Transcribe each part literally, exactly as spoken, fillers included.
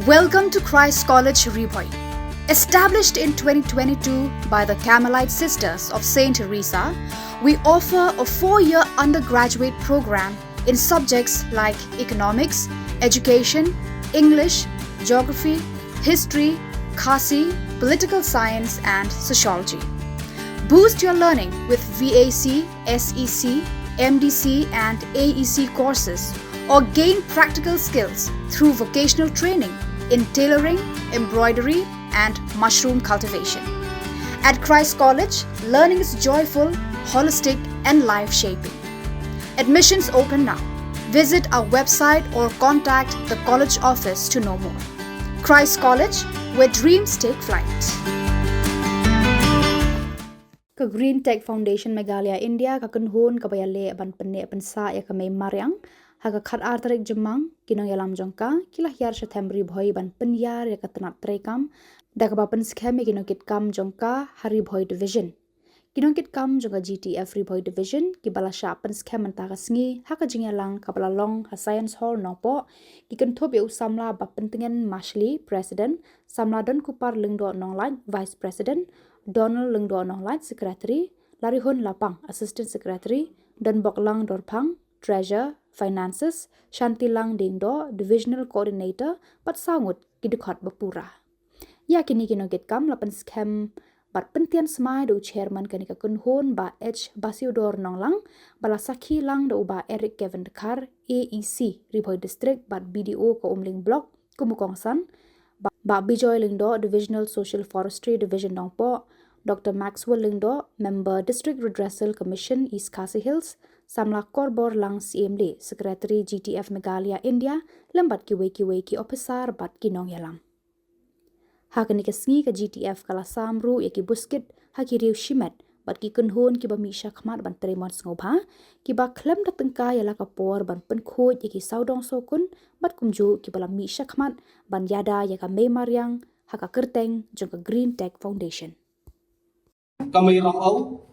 Welcome to Christ College Ri Bhoi. Established in twenty twenty-two by the Carmelite Sisters of Saint Teresa, we offer a four-year undergraduate program in subjects like economics, education, English, geography, history, Khasi, political science, and sociology. Boost your learning with V A C, S E C, M D C, and A E C courses, or gain practical skills through vocational training in tailoring, embroidery, and mushroom cultivation. At Christ College, learning is joyful, holistic, and life shaping. Admissions open now. Visit our website or contact the college office to know more. Christ College, where dreams take flight. Ka Green Tech Foundation Meghalaya India ka kynhun kaba ïaleh ban pynneh pynsah ïa ka mei mariang ha ka khatar tarik Jymmang, ki nongïalam jong ka ki la hiar sha Them Ri Bhoi ban pynïar ïa ka tnat treikam da kaba pynskhem ïa ki nongkitkam jong ka ha Ri Bhoi Division. Ki nongkitkam jong ka G T F Ri Bhoi Division kiba la shah pynskhem mynta ka sngi ha ka jingïalang kaba la long ha Science Hall Nongpoh, ki kynthup ïa u samla Bapyntngen Mashli, President, samla Donkupar Lyngdoh Nonglait, Vice President, Donald Lyngdoh Nonglait, Secretary, Larihun Lapang, Assistant Secretary, Donboklang Dorphang, Treasurer, Finances, Shantilang Diengdoh, Divisional Coordinator, bad saw ngut ki dkhot bapura. Ïa kine ki nongkitkam la pynskhem bad pyntian smai da u Chairman kane ka kynhun, Bah H Basiudor Nonglang, ba la sakhi lang da u Bah Eric Kevin Dkhar, A E C Ri Bhoi District bad B D O ka Umling Block kum u kongsan, Bah Bijoy Lyngdoh, Divisional Social Forestry Division Nongpoh, Doctor Maxwell Lyngdoh, Member District Redressal Commission East Khasi Hills, samla Korbor Lang Siemlieh, Secretary G T F Meghalaya India, lem bad kiwei kiwei ki officer bad ki nongïalam. Ha kane ka sngi ka G T F ka la sam ruh ïa ki buskit ha ki riew shimet bad ki kynhun kiba mih shakhmat ban trei mon sngewbha, kiba khlem da tyngkai ïa la ka por ban pynkhuid ïa ki sawdong sawkun bad kumjuh kiba la mih shakhmat ban ïada ïa ka mei mariang ha ka kyrteng jong ka Green Tech Foundation. Ka mei rang au.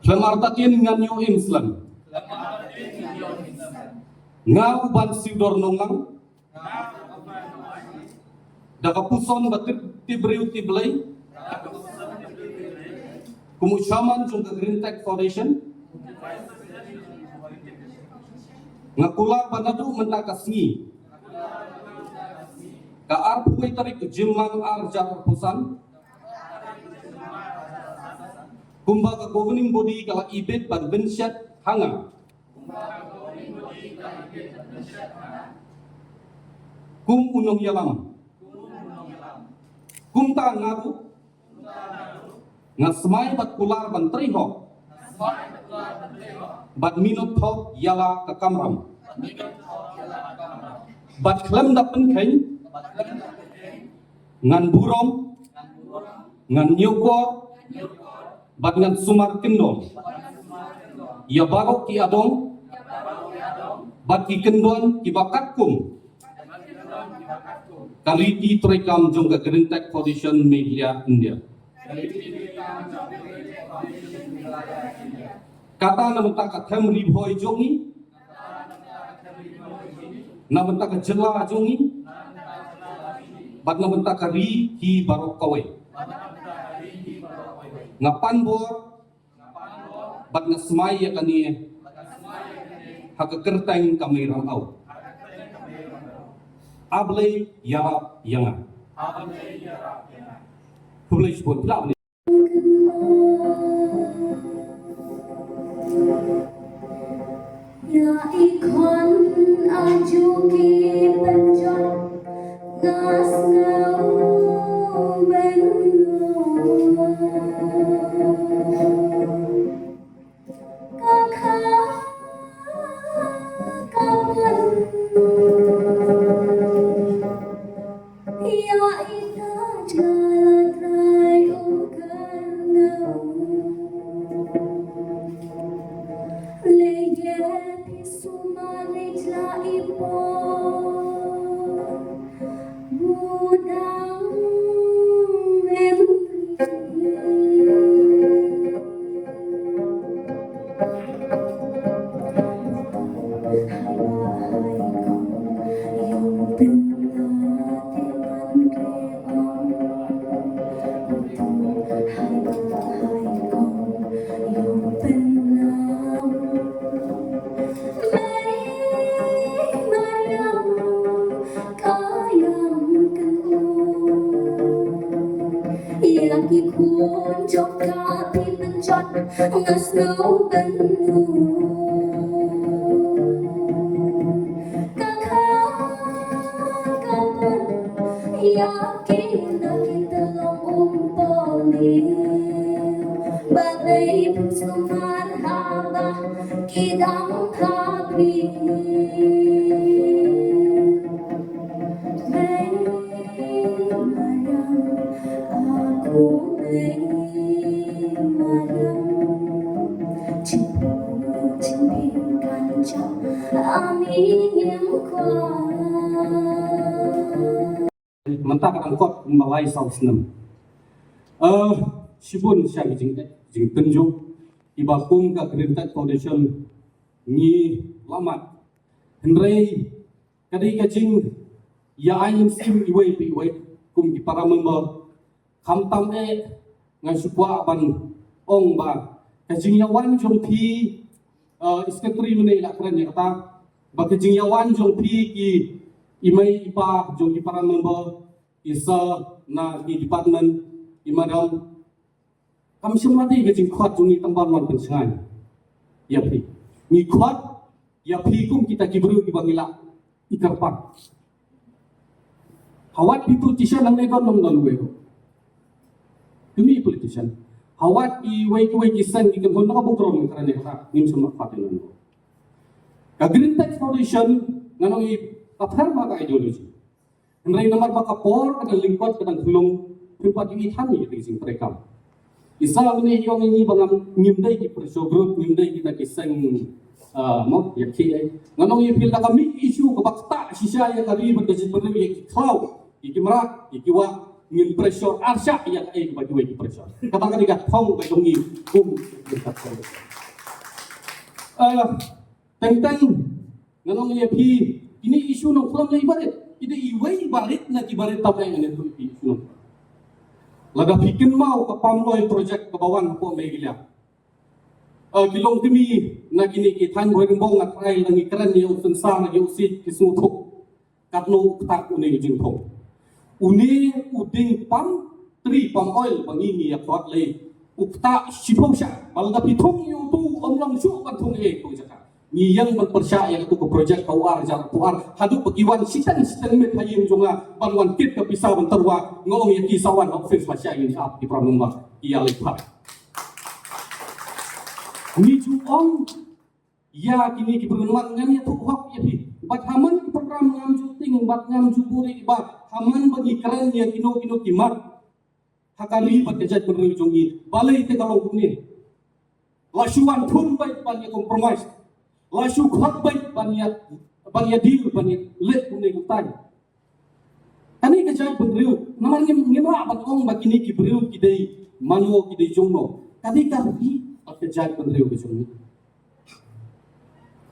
Khlem artatien ngan ïoh im slem. Nga u Basiudor Nonglang, da ka puson ba tip, tip briew tip Blei, kum u Chairman jong ka Green Tech Foundation, nga kular ba naduh mynta ka sngi, ka arphew wei tarik Jymmang ar hajar arphew san, kumba ka governing body ka la ibit bad bynshet ha nga kum u nongïalam. Kumta nga ruh nga smai bad kular ban trei hok bad minot hok ïa la ka kamram. Bad khlem da pynkheiñ, ngan burom, ngan ñiewkor bad ngan sumar kyndon ïa baroh ki adong bad ki kyndon kiba katkum ka riti treikam jong ka Green Tech Foundation Meghalaya India. Kata na bynta ka Them Ri Bhoi jong ngi, na bynta ka jylla jong ngi, bad na bynta ka ri hi baroh kawei. Nga pan bor bad nga smai ïa kane ha ka kyrteng ka mei rang au. A Blei ïarap ïa nga. Khublei shibun. Ïa i khun aju ki pynjot, nga sngew mynno. Ka kha ka pun. Ïa i ka jala trai u kynnoh. Leit ïa phi sumar leit la i por. Budang memory. Jong ka pynjot nga sngew ban u ka kha ka bun ïa ki na ki telong um poli ba dei pun sumar haba ki dang kha phi. Mynta ka dang kot kumba lai saw snem. Eh, shibun sha ki jing, jingtynjuh iba kum ka Green Tech Foundation ngi lamat. Hynrei ka dei ka jingïa ai mynsiem iwei pa iwei kum ki para member. Khamtam eh nga shu kwah ban ong ba ka jingïawan jong phi, eh, i secretary mynne i la kren ïa kata, ba ka jingïawan jong phi ki i mei i pa jong ki para member, i sir na ki department, i madam, kam shym la dei ka jingkhot jong ngi tang ban wan pynshngaiñ ïa phi. Ngi khot ïa phi kum kita ki briew kiba ngi lah i kyrpang. Hawat phi politician hangne don, ym don uwei ruh. Phi mih politician. Hawat iwei kiwei ki seng ki kynhun na ka burom ka kren ïa ka, ngim shym lah khot ïa ngi. Ka Green Tech Foundation ngan ong i ka pher ma ka ideology. Hynrei namar ba ka por ka dang lyngkot ka dang khlung, phim pat ïohi than ïa ka jingtrei kam. I sa mynne i ong ïa ngi ba ngam, ngim dei ki pressure group, ngim dei kita ki seng, ah, mo, ïa ki ei. Ngan ong ïa phi, lada ka mih issue kaba ktah shisha ïa ka ri bad ka jaitbynriew, ïa ki khlaw, ïa ki mrad, ïa ki wah, ngin pressure arshah ïa kaei kaba kiwei ki pressure. Kata ka dei ka thong ka jong ngi kum. Ah, Teng teng, ngan ong ïa phi, kine issue nongkhlem lei barit, ki dei iwei barit na ki barit, tam eh ngan ïathuh ïa phi issue nongkhlem. Lada phi kynmaw ka Palm Oil project kaba wan hapoh Meghalaya. Eh, ki longkmie na kine ki thaiñ Bhoirymbong, nga tharai lada ngi kren ïa u Synsar, ïa u Siej, ki sngewthuh katno u ktah une u jingthung. Une u dieng palm tree, palm oil ba ngi, ngi ïa khot lei, u ktah shiphew shah. Ba lada phi thung ïa utu, ym long shuh ban thung ïa ka jaka. Ngi ïeng ban pyrshah ïa katu ka project ka U R hajar arphew ar, haduh ba ki wan shiteng shiteng miet ha ïing jong nga ban wan kit ka pisa ban tyrwa, nga ong ïa ki sa wan ha office lashai, ngin ap ki para member, ki ïaleit pat. Ngi ju ong ïa kine ki briew, namar ngan ïathuh hok ïa phi. Bad ha man ki program ngam ju tieng bad ngam ju buhrieh, bad ha man ba ngi kren ïa kino kino ki mat ha ka ri bad ka jaitbynriew jong ngi, balei te ka long kumne. La shu wan thung beit ban ïa compromise. La shu khot beit ban ïa, ban ïa deal, ban ïa leh kumne kumtai. Kane ka jaitbynriew, namar ngim, ngim lah ban ong ba kine ki briew ki dei mano, ki dei jongno. Ka dei ka ri bad ka jaitbynriew ka jong ngi.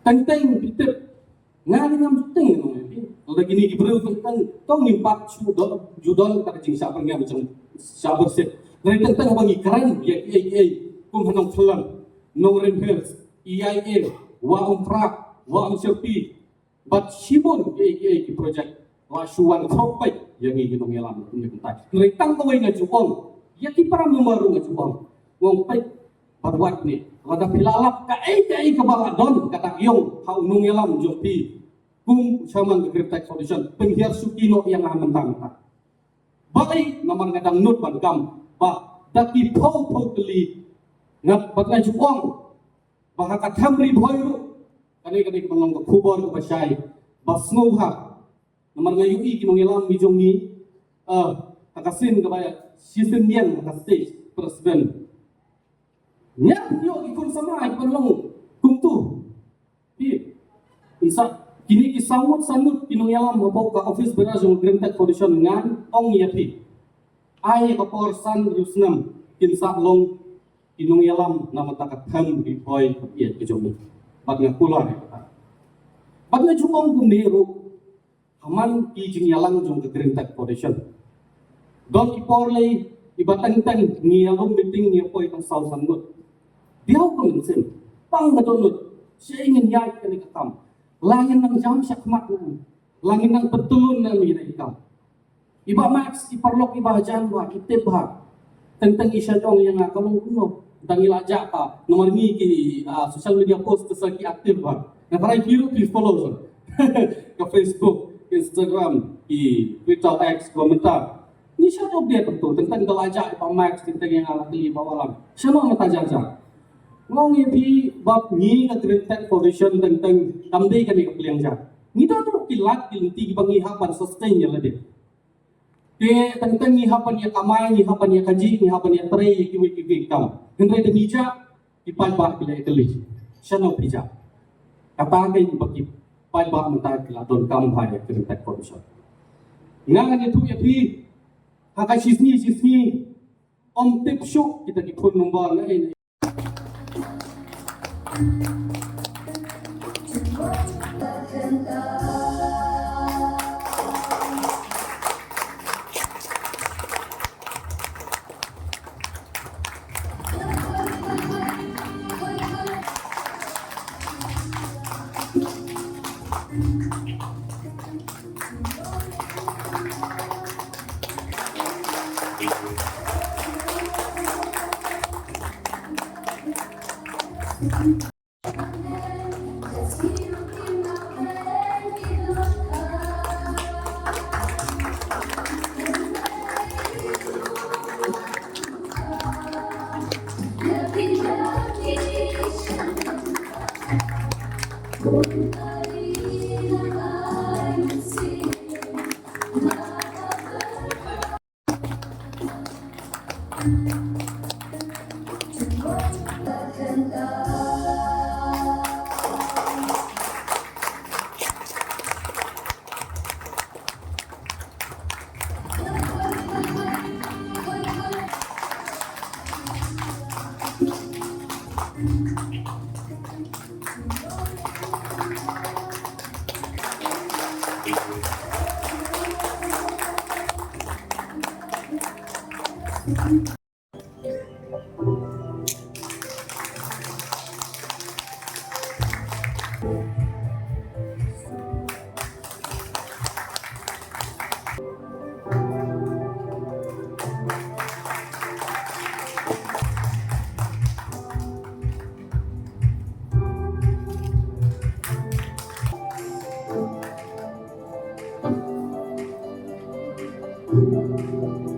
Teng teng phi tip, nga dei ngam ju tieng, ngan ong ïa phi. Lada kine ki briew teng teng, to ngim pat shu don, ju don kata ka jingshah byrngem, jingshah byrsit. Hynrei teng teng haba ngi kren ïa kiei kiei kum ha Nongthymmai, Nongrim Hills, E I A, Wah Umphra, Wah Umshyrpi, bad shibun kiei kiei ki project, la shu wan khrok beit ïa ngi ki nongïalam kumne kumtai. Hynrei tang kawei nga ju ong ïa ki para member ruh, nga ju ong, nga ong peit bad wat ne, lada phi la lap kaei kaei kaba la don ka dak ïong ha u nongïalam jong phi kum u chairman ka Green Tech Foundation, pynhiar suki noh ïa nga mynta mynta. Balei? Namar nga dang nud ban kam ba da ki phew phew tylli, nga, bad nga ju ong ba ha ka Them Ri Bhoi ruh, kane, kane ka ban long ka khubor kaba shai, ba sngewbha. Namar nga ïohi ki nongïalam ki jong ngi, eh, ha ka sien kaba shisien ïeng ha ka stage, president. Ngi ïoh ki khun samla ki ban long kumtu. Phi, phin sa, kine ki saw ngut, san ngut ki nongïalam hapoh ka office bearer jong Green Tech Foundation, ngan ong ïa phi, ai ka por san hynriew snem kin sa long ki nongïalam na bynta ka Them Ri Bhoi ka ïeit ka jong ngi. Bad nga kular ïa kata. Bad nga ju ong kumne ruh, ha man ki jingïalang jong ka Green Tech Foundation, don ki por lei iba teng teng ngi ïalum meeting, ngi ïa poi tang saw san ngut. Diaw ka mynsiem, pang ka dohnud, shaei ngin ïaid kane ka kam, la ngin nang jam shakhmat ne em, la ngin nang pyntylun ne em ïa kane ka kam. I Bah Max, i paralok iba hajan, ba ki tip bha. Teng teng i shah jong ïa nga ka long kumno. Tang i la jah ka. Namar ngi ki, ah, social media post te sa ki active ba. Nga tharai phi ruh phi follow sa. Ka Facebook, Instagram, ki Twitter, X, ba mynta. Ngi shah jong biang tu. Teng teng ka la jah i Bah Max, teng teng ïa nga la kylli Bah Wallam. Shano mynta jah jah. Nga ong ïa phi ba ngi ka Green Tech Foundation teng teng kam dei kane ka pliang jah. Ngi don ruh ki lad ki lynti kiba ngi hap ban sustain ïa lade. Te teng teng ngi hap ban ïa kamai, ngi hap ban ïa kajih, ngi hap ban ïa trei ïa kiwei kiwei ki kam. Hynrei da ngi jah, ki paidbah ki la ïa kylli. Shano phi jah. Kata kein ba ki paidbah mynta ki la donkam bha ïa ka Green Tech Foundation. Nga ngan ïathuh ïa phi. Ha ka shisngi shisngi. Ym tip shuh kita ki phone number na ei na ei.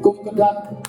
Kum ka dak